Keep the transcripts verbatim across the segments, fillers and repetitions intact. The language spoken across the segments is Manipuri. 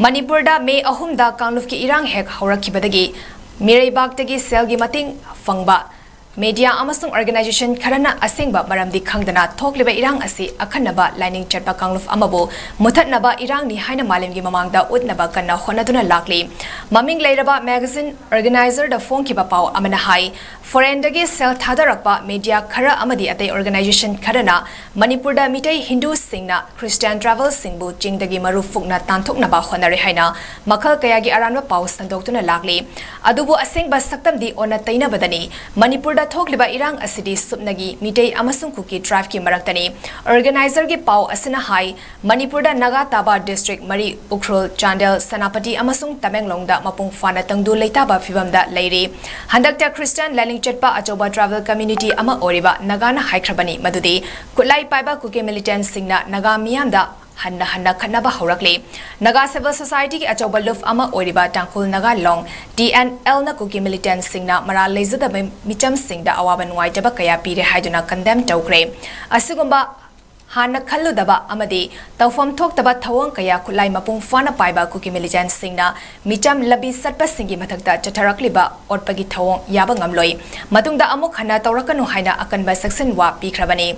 ꯃꯅꯤꯄꯨꯔꯗ ꯃꯦ ꯑꯍꯨꯝꯗ ꯀꯥꯡꯂꯨꯞꯀꯤ ꯏꯔꯥꯡ ꯍꯦꯛ ꯍꯧꯔꯛꯈꯤꯕꯗꯒꯤ ꯃꯤꯔꯩꯕꯥꯛꯇꯒꯤ ꯁꯦꯜꯒꯤ ꯃꯇꯦꯡ ꯐꯪꯕ ꯃꯦꯗꯤꯌꯥ ꯑꯃꯁꯨꯡ ꯑꯣꯔꯒꯅꯥꯏꯖꯦꯁꯟ ꯈꯔꯅ ꯑꯁꯦꯡꯕ ꯃꯔꯝꯗꯤ ꯈꯪꯗꯅ ꯊꯣꯛꯂꯤꯕ ꯏꯔꯥꯡ ꯑꯁꯤ ꯑꯈꯟꯅꯕ ꯂꯥꯏꯅꯤꯡ ꯆꯠꯄ ꯀꯥꯡꯂꯨꯞ ꯑꯃꯕꯨ ꯃꯨꯊꯠꯅꯕ ꯏꯔꯥꯡꯅꯤ ꯍꯥꯏꯅ ꯃꯥꯂꯦꯝꯒꯤ ꯃꯃꯥꯡꯗ ꯎꯠꯅꯕ ꯀꯟꯅ ꯍꯣꯠꯅꯗꯨꯅ ꯂꯥꯛꯂꯤ꯫ ꯃꯃꯤꯡ ꯂꯩꯔꯕ ꯃꯦꯒꯥꯖꯤꯟ ꯑꯣꯔꯒꯅꯥꯏꯖꯔꯗ ꯐꯣꯡꯈꯤꯕ ꯄꯥꯎ ꯑꯃꯅ ꯍꯥꯏ, ꯐꯣꯔꯦꯟꯗꯒꯤ ꯁꯦꯜ ꯊꯥꯗꯔꯛꯄ ꯃꯦꯗꯤꯌꯥ ꯈꯔ ꯑꯃꯗꯤ ꯑꯇꯩ ꯑꯣꯔꯒꯅꯥꯏꯖꯦꯁꯟ ꯈꯔꯅ ꯃꯅꯤꯄꯨꯔꯗ ꯃꯤꯇꯩ ꯍꯤꯟꯗꯨꯁꯤꯡꯅ ꯈ꯭ꯔꯤꯁꯇꯤꯌꯥꯟ ꯇ꯭ꯔꯥꯏꯕꯦꯜꯁꯤꯡꯕꯨ ꯆꯤꯡꯗꯒꯤ ꯃꯔꯨ ꯐꯨꯛꯅ ꯇꯥꯟꯊꯣꯛꯅꯕ ꯍꯣꯠꯅꯔꯦ ꯍꯥꯏꯅ ꯃꯈꯜ ꯀꯌꯥꯒꯤ ꯑꯔꯥꯟꯕ ꯄꯥꯎ ꯁꯟꯗꯣꯛꯇꯨꯅ ꯂꯥꯛꯂꯤ꯫ ꯑꯗꯨꯕꯨ ꯑꯁꯦꯡꯕ ꯁꯛꯇꯝꯗꯤ ꯑꯣꯟꯅ ꯇꯩꯅꯕꯗꯅꯤ꯫ ꯃꯅꯤꯄꯨꯔꯗ ꯊꯣꯛꯂꯤꯕ ꯏꯔꯥꯡ ꯑꯁꯤꯗꯤ ꯁꯨꯞꯅꯒꯤ ꯃꯤꯇꯩ ꯑꯃꯁꯨꯡ ꯀꯨꯀꯤ ꯇ꯭ꯔꯥꯏꯕꯀꯤ ꯃꯔꯛꯇꯅꯤ꯫ ꯑꯣꯔꯒꯅꯥꯏꯖꯔꯒꯤ ꯄꯥꯎ ꯑꯁꯤꯅ ꯍꯥꯏ, ꯃꯅꯤꯄꯨꯔꯗ ꯅꯥꯒꯥ ꯇꯥꯕ ꯗꯤꯁꯇ꯭ꯔꯤꯛ ꯃꯔꯤ, ꯎꯈ꯭ꯔꯨꯜ, ꯆꯥꯟꯗꯦꯜ, ꯁꯦꯅꯥꯄꯇꯤ ꯑꯃꯁꯨꯡ ꯇꯃꯦꯡꯂꯣꯡꯗ ꯃꯄꯨꯡ ꯐꯥꯅ ꯇꯪꯗꯨ ꯂꯩꯇꯥꯕ ꯐꯤꯚꯝꯗ ꯂꯩꯔꯤ꯫ ꯍꯟꯗꯛꯇ ꯈ꯭ꯔꯤꯁꯇꯤꯌꯥꯟ ꯂꯥꯏꯅꯤꯡ ꯆꯠꯄ ꯑꯆꯧꯕ ꯇ꯭ꯔꯥꯏꯕꯦꯜ ꯀꯝꯃ꯭ꯌꯨꯅꯤꯇꯤ ꯑꯃ ꯑꯣꯏꯔꯤꯕ ꯅꯥꯒꯥꯅ ꯍꯥꯏꯈ꯭ꯔꯕꯅꯤ ꯃꯗꯨꯗꯤ ꯈꯨꯠꯂꯥꯏ ꯄꯥꯏꯕ ꯀꯨꯀꯤ ꯃꯤꯂꯤꯇꯦꯟꯠꯁꯤꯡꯅ ꯅꯥꯒꯥ ꯃꯤꯌꯥꯝꯗ ꯍꯟꯅ ꯍꯟꯅ ꯈꯠꯅꯕ ꯍꯧꯔꯛꯂꯤ꯫ ꯅꯥꯒꯥ ꯁꯤꯚꯤꯜ ꯁꯣꯁꯥꯏꯇꯤꯒꯤ ꯑꯆꯧꯕ ꯂꯨꯞ ꯑꯃ ꯑꯣꯏꯔꯤꯕ ꯇꯥꯡꯈꯨꯜ ꯅꯥꯒꯥ ꯂꯣꯡ, ꯇꯤ ꯑꯦꯟ ꯑꯦꯜꯅ ꯀꯨꯀꯤ ꯃꯤꯂꯤꯇꯦꯟꯠꯁꯤꯡꯅ ꯃꯔꯥꯜ ꯂꯩꯖꯗꯕ ꯃꯤꯆꯝꯁꯤꯡꯗ ꯑꯋꯥꯕ ꯅꯨꯡꯉꯥꯏꯇꯕ ꯀꯌꯥ ꯄꯤꯔꯦ ꯍꯥꯏꯗꯨꯅ ꯀꯟꯗꯦꯝ ꯇꯧꯈ꯭ꯔꯦ꯫ ꯑꯁꯤꯒꯨꯝꯕ ꯍꯥꯟꯅ ꯈꯜꯂꯨꯗꯕ ꯑꯃꯗꯤ ꯇꯧꯐꯝ ꯊꯣꯛꯇꯕ ꯊꯧꯑꯣꯡ ꯀꯌꯥ ꯈꯨꯠꯂꯥꯏ ꯃꯄꯨꯡ ꯐꯥꯅ ꯄꯥꯏꯕ ꯀꯨꯀꯤ ꯃꯤꯂꯤꯇꯦꯟꯠꯁꯤꯡꯅ ꯃꯤꯆꯝ ꯂꯝꯕꯤ ꯆꯠꯄꯁꯤꯡꯒꯤ ꯃꯊꯛꯇ ꯆꯠꯊꯔꯛꯂꯤꯕ ꯑꯣꯠꯄꯒꯤ ꯊꯧꯑꯣꯡ ꯌꯥꯕ ꯉꯝꯂꯣꯏ꯫ ꯃꯇꯨꯡꯗ ꯑꯃꯨꯛ ꯍꯟꯅ ꯇꯧꯔꯛꯀꯅꯨ ꯍꯥꯏꯅ ꯑꯀꯟꯕ ꯆꯦꯛꯁꯤꯟꯋꯥ ꯄꯤꯈ꯭ꯔꯕꯅꯤ꯫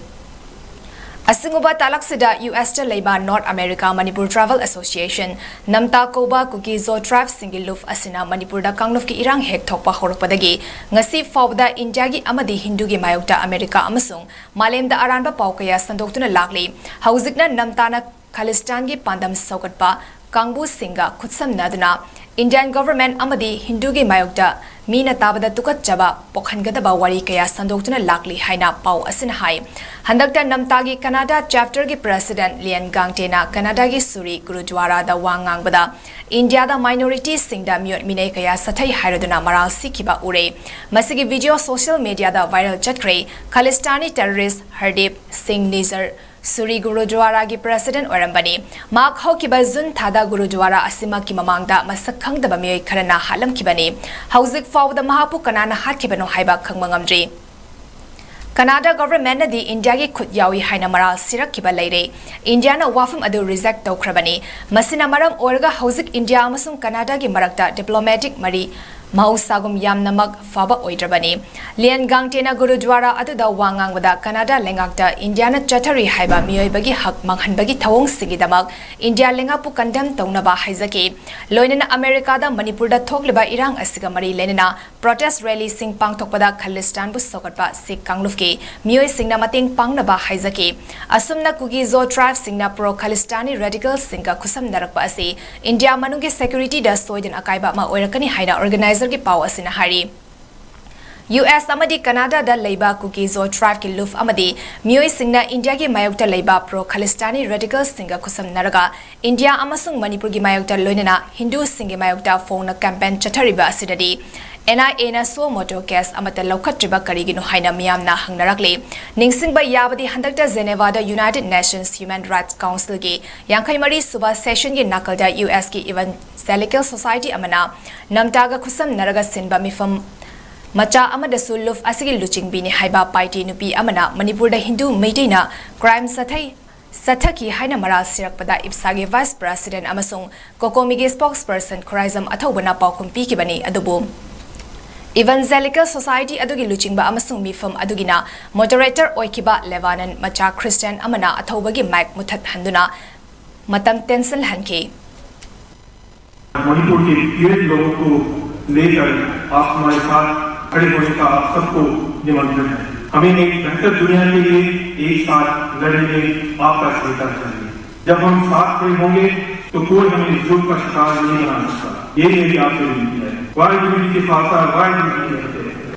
ꯑꯁꯤꯒꯨꯝꯕ ꯇꯥꯂꯛꯁꯤꯗ ꯌꯨ ꯑꯦꯁꯇ ꯂꯩꯕ North America Manipur Tribal Association, ꯅꯝꯇꯥ ꯀꯧꯕ ꯀꯨꯀꯤ ꯖꯣ ꯇ꯭ꯔꯥꯏꯕꯁꯤꯡꯒꯤ ꯂꯨꯞ ꯑꯁꯤꯅ ꯃꯅꯤꯄꯨꯔꯗ ꯀꯥꯡꯂꯨꯞꯀꯤ ꯏꯔꯥꯡ ꯍꯦꯛ ꯊꯣꯛꯄ ꯍꯧꯔꯛꯄꯗꯒꯤ ꯉꯁꯤ ꯐꯥꯎꯕꯗ ꯏꯟꯗꯤꯌꯥꯒꯤ ꯑꯃꯗꯤ ꯍꯤꯟꯗꯨꯒꯤ ꯃꯥꯌꯣꯛꯇ ꯑꯃꯦꯔꯤꯀꯥ ꯑꯃꯁꯨꯡ ꯃꯥꯂꯦꯝꯗ ꯑꯔꯥꯟꯕ ꯄꯥꯎ ꯀꯌꯥ ꯁꯟꯗꯣꯛꯇꯨꯅ ꯂꯥꯛꯂꯤ꯫ ꯍꯧꯖꯤꯛꯅ ꯅꯝꯇꯥꯅ ꯈꯥꯂꯤꯁꯇꯥꯟꯒꯤ ꯄꯥꯟꯗꯝ ꯁꯧꯒꯠꯄ ꯀꯥꯡꯕꯨꯁꯤꯡꯒ ꯈꯨꯠꯁꯝꯅꯗꯨꯅ ꯏꯟꯗꯤꯌꯥꯟ ꯒꯣꯚꯔꯟꯃꯦꯟꯠ ꯑꯃꯗꯤ ꯍꯤꯟꯗꯨꯒꯤ ꯃꯥꯌꯣꯛꯇ ꯃꯤꯅ ꯇꯥꯕꯗ ꯇꯨꯀꯠꯆꯕ ꯄꯣꯛꯍꯟꯒꯗꯕ ꯋꯥꯔꯤ ꯀꯌꯥ ꯁꯟꯗꯣꯛꯇꯨꯅ ꯂꯥꯛꯂꯤ ꯍꯥꯏꯅ ꯄꯥꯎ ꯑꯁꯤꯅ ꯍꯥꯏ꯫ ꯍꯟꯗꯛꯇ ꯅꯝꯇꯥꯒꯤ ꯀꯅꯥꯗꯥ ꯆꯦꯞꯇꯔꯒꯤ ꯄ꯭ꯔꯦꯁꯤꯗꯦꯟꯠ ꯂꯤꯌꯟ ꯒꯥꯡꯇꯦꯅ ꯀꯅꯥꯗꯥꯒꯤ ꯁꯨꯔꯤ ꯒꯨꯔꯨꯗ꯭ꯋꯥꯔꯥꯗ ꯋꯥ ꯉꯥꯡꯕꯗ ꯏꯟꯗꯤꯌꯥꯗ ꯃꯥꯏꯅꯣꯔꯤꯇꯤꯁꯤꯡꯗ ꯃꯤꯑꯣꯠ ꯃꯤꯅꯩ ꯀꯌꯥ ꯆꯠꯊꯩ ꯍꯥꯏꯔꯗꯨꯅ ꯃꯔꯥꯜ ꯁꯤꯈꯤꯕ ꯎꯔꯦ꯫ ꯃꯁꯤꯒꯤ ꯚꯤꯗꯤꯑꯣ ꯁꯣꯁꯤꯌꯦꯜ ꯃꯤꯗꯤꯌꯥꯗ ꯚꯥꯏꯔꯦꯜ ꯆꯠꯈ꯭ꯔꯦ꯫ ꯈꯥꯂꯤꯁꯇꯥꯅꯤ ꯇꯦꯔꯣꯔꯤꯁꯠ ꯍꯔꯗꯤꯞ ꯁꯤꯡ ꯅꯤꯖꯔ ꯁꯨꯔꯤ ꯒꯨꯔꯨꯗ꯭ꯋꯥꯔꯥꯒꯤ ꯄ꯭ꯔꯦꯁꯤꯗꯦꯟꯠ ꯑꯣꯏꯔꯝꯕꯅꯤ꯫ ꯃꯍꯥꯛ ꯍꯧꯈꯤꯕ ꯖꯨꯟ ꯊꯥꯗ ꯒꯨꯔꯨꯗ꯭ꯋꯥꯔꯥ ꯑꯁꯤꯃꯛꯀꯤ ꯃꯃꯥꯡꯗ ꯃꯁꯛ ꯈꯪꯗꯕ ꯃꯤꯑꯣꯏ ꯈꯔꯅ ꯍꯥꯠꯂꯝꯈꯤꯕꯅꯤ꯫ ꯍꯧꯖꯤꯛ ꯐꯥꯎꯕꯗ ꯃꯍꯥꯛꯄꯨ ꯀꯅꯥꯅ ꯍꯥꯠꯈꯤꯕꯅꯣ ꯍꯥꯏꯕ ꯈꯪꯕ ꯉꯝꯗ꯭ꯔꯤ꯫ ꯀꯅꯥꯗꯥ ꯒꯚꯔꯟꯃꯦꯟꯠꯅꯗꯤ ꯏꯟꯗꯤꯌꯥꯒꯤ ꯈꯨꯠ ꯌꯥꯎꯏ ꯍꯥꯏꯅ ꯃꯔꯥꯜ ꯁꯤꯔꯛꯈꯤꯕ ꯂꯩꯔꯦ꯫ ꯏꯟꯗꯤꯌꯥꯅ ꯋꯥꯐꯝ ꯑꯗꯨ ꯔꯤꯖꯦꯛ ꯇꯧꯈ꯭ꯔꯕꯅꯤ꯫ ꯃꯁꯤꯅ ꯃꯔꯝ ꯑꯣꯏꯔꯒ ꯍꯧꯖꯤꯛ ꯏꯟꯗꯤꯌꯥ ꯑꯃꯁꯨꯡ ꯀꯅꯥꯗꯥꯒꯤ ꯃꯔꯛꯇ ꯗꯤꯄ꯭ꯂꯣꯃꯦꯇꯤꯛ ꯃꯔꯤ ꯃꯍꯧꯁꯥꯒꯨꯝ ꯌꯥꯝꯅꯃꯛ ꯐꯕ ꯑꯣꯏꯗ꯭ꯔꯕꯅꯤ꯫ ꯂꯤꯌꯟ ꯒꯥꯡꯇꯦꯅ ꯒꯨꯔꯨꯗ꯭ꯋꯥꯔꯥ ꯑꯗꯨꯗ ꯋꯥ ꯉꯥꯡꯕꯗ ꯀꯅꯥꯗꯥ ꯂꯩꯉꯥꯛꯇ ꯏꯟꯗꯤꯌꯥꯅ ꯆꯠꯊꯔꯤ ꯍꯥꯏꯕ ꯃꯤꯑꯣꯏꯕꯒꯤ ꯍꯛ ꯃꯥꯡꯍꯟꯕꯒꯤ ꯊꯧꯑꯣꯡꯁꯤꯡꯒꯤꯗꯃꯛ ꯏꯟꯗꯤꯌꯥ ꯂꯩꯉꯥꯛꯄꯨ ꯀꯟꯗꯦꯝ ꯇꯧꯅꯕ ꯍꯥꯏꯖꯈꯤ꯫ ꯂꯣꯏꯅꯅ ꯑꯃꯦꯔꯤꯀꯥꯗ ꯃꯅꯤꯄꯨꯔꯗ ꯊꯣꯛꯂꯤꯕ ꯏꯔꯥꯡ ꯑꯁꯤꯒ ꯃꯔꯤ ꯂꯩꯅꯅ ꯄ꯭ꯔꯣꯇꯦꯁ ꯔꯦꯂꯤꯁꯤꯡ ꯄꯥꯡꯊꯣꯛꯄꯗ ꯈꯥꯂꯤꯁꯇꯥꯟꯕꯨ ꯁꯧꯒꯠꯄ ꯁꯤꯈ ꯀꯥꯡꯂꯨꯞꯀꯤ ꯃꯤꯑꯣꯏꯁꯤꯡꯅ ꯃꯇꯦꯡ ꯄꯥꯡꯅꯕ ꯍꯥꯏꯖꯈꯤ꯫ ꯑꯁꯨꯝꯅ ꯀꯨꯀꯤ ꯖꯣ ꯇ꯭ꯔꯥꯏꯕꯁꯤꯡꯅ ꯄ꯭ꯔꯣ ꯈꯥꯂꯤꯁꯇꯥꯅꯤ ꯔꯦꯗꯤꯀꯦꯜꯁꯤꯡꯒ ꯈꯨꯠꯁꯝꯅꯔꯛꯄ ꯑꯁꯤ ꯏꯟꯗꯤꯌꯥ ꯃꯅꯨꯡꯒꯤ ꯁꯦꯀ꯭ꯌꯨꯔꯤꯇꯤꯗ ꯁꯣꯏꯗꯅ ꯑꯀꯥꯏꯕ ꯑꯃ ꯑꯣꯏꯔꯛꯀꯅꯤ ꯍꯥꯏꯅ ꯑꯣꯔꯒꯅꯥꯏꯖꯔꯒꯤ ꯄꯥꯎ ꯑꯁꯤꯅ ꯍꯥꯏꯔꯤ꯫ ꯌꯨ ꯑꯦꯁ ꯑꯃꯗꯤ ꯀꯅꯥꯗꯥꯗ ꯂꯩꯕ ꯀꯨꯀꯤ ꯖꯣ ꯇ꯭ꯔꯥꯏꯕꯀꯤ ꯂꯨꯞ ꯑꯃꯗꯤ ꯃꯤꯑꯣꯏꯁꯤꯡꯅ ꯏꯟꯗꯤꯌꯥꯒꯤ ꯃꯥꯌꯣꯛꯇ ꯂꯩꯕ ꯄ꯭ꯔꯣ ꯈꯥꯂꯤꯁꯇꯥꯅꯤ ꯔꯦꯗꯤꯀꯦꯜꯁꯤꯡꯒ ꯈꯨꯠꯁꯝꯅꯔꯒ ꯏꯟꯗꯤꯌꯥ ꯑꯃꯁꯨꯡ ꯃꯅꯤꯄꯨꯔꯒꯤ ꯃꯥꯌꯣꯛꯇ ꯂꯣꯏꯅꯅ ꯍꯤꯟꯗꯨꯁꯤꯡꯒꯤ ꯃꯥꯌꯣꯛꯇ ꯐꯣꯡꯅ ꯀꯦꯝꯄꯦꯟ ꯆꯠꯊꯔꯤꯕ ꯑꯁꯤꯗꯗꯤ ꯑꯦꯟ ꯑꯥꯏ ꯑꯦꯅ suo motu case ꯑꯃꯠꯇ ꯂꯧꯈꯠꯇ꯭ꯔꯤꯕ ꯀꯔꯤꯒꯤꯅꯣ ꯍꯥꯏꯅ ꯃꯤꯌꯥꯝꯅ ꯍꯪꯅꯔꯛꯂꯤ꯫ ꯅꯤꯡꯁꯤꯡꯕ ꯌꯥꯕꯗꯤ ꯍꯟꯗꯛꯇ ꯖꯦꯅꯦꯚꯥꯗ ꯌꯨꯅꯥꯏꯇꯦꯗ ꯅꯦꯁꯟꯁ ꯍ꯭ꯌꯨꯃꯦꯟ ꯔꯥꯏꯠꯁ ꯀꯥꯎꯟꯁꯤꯜꯒꯤ ꯌꯥꯡꯈꯩ ꯃꯔꯤ ꯁꯨꯕ ꯁꯦꯁꯟꯒꯤ ꯅꯥꯀꯜꯗ ꯌꯨ ꯑꯦꯁꯀꯤ ꯏꯚꯥꯟꯖꯦꯂꯤꯀꯦꯜ ꯁꯣꯁꯥꯏꯇꯤ ꯑꯃꯅ ꯅꯝꯇꯥꯒ ꯈꯨꯠꯁꯝꯅꯔꯒ ꯁꯤꯟꯕ ꯃꯤꯐꯝ ꯃꯆꯥ ꯑꯃꯗꯁꯨ ꯂꯨꯞ ꯑꯁꯤꯒꯤ ꯂꯨꯆꯤꯡꯕꯤꯅꯤ ꯍꯥꯏꯕ ꯄꯥꯏꯇꯤ ꯅꯨꯄꯤ ꯑꯃꯅ ꯃꯅꯤꯄꯨꯔꯗ ꯍꯤꯟꯗꯨ ꯃꯩꯇꯩꯅ ꯀ꯭ꯔꯥꯏꯝ ꯆꯠꯊꯩ ꯆꯠꯊꯈꯤ ꯍꯥꯏꯅ ꯃꯔꯥꯜ ꯁꯤꯔꯛꯄꯗ ꯏꯞꯁꯥꯒꯤ ꯚꯥꯏꯁ ꯄ꯭ꯔꯦꯁꯤꯗꯦꯟꯠ ꯑꯃꯁꯨꯡ ꯀꯣꯀꯣꯃꯤꯒꯤ ꯁ꯭ꯄꯣꯛꯁꯄꯔꯁꯟ ꯈꯨꯔꯥꯏꯖꯝ ꯑꯊꯧꯕꯅ ꯄꯥꯎꯈꯨꯝ ꯄꯤꯈꯤꯕꯅꯤ꯫ ꯑꯗꯨꯕꯨ ꯏꯚꯥꯟꯖꯦꯂꯤꯀꯦꯜ ꯁꯣꯁꯥꯏꯇꯤ ꯑꯗꯨꯒꯤ ꯂꯨꯆꯤꯡꯕ ꯑꯃꯁꯨꯡ ꯃꯤꯐꯝ ꯑꯗꯨꯒꯤꯅ ꯃꯣꯗꯔꯦꯇꯔ ꯑꯣꯏꯈꯤꯕ ꯂꯦꯕꯥꯅꯟ ꯃꯆꯥ ꯈ꯭ꯔꯤꯁꯇꯤꯌꯥꯟ ꯑꯃꯅ ꯑꯊꯧꯕꯒꯤ ꯃꯥꯏꯛ ꯃꯨꯊꯠꯍꯟꯗꯨꯅ ꯃꯇꯝ ꯇꯦꯟꯁꯤꯜꯍꯟꯈꯤ꯫ मणिपुर के पीड़ित लोगों को लेकर आप हमारे साथ खड़े होने का आप सबको निमंत्रण है। हमें एक बेहतर दुनिया के लिए एक साथ लड़ने में आपका सहयोग चाहिए। जब हम साथ खड़े होंगे तो कोई हमें जुल्म का शिकार नहीं बना सकता। ये मेरी आपसे विनती है। Why do we keep our side? Why do we keep our side?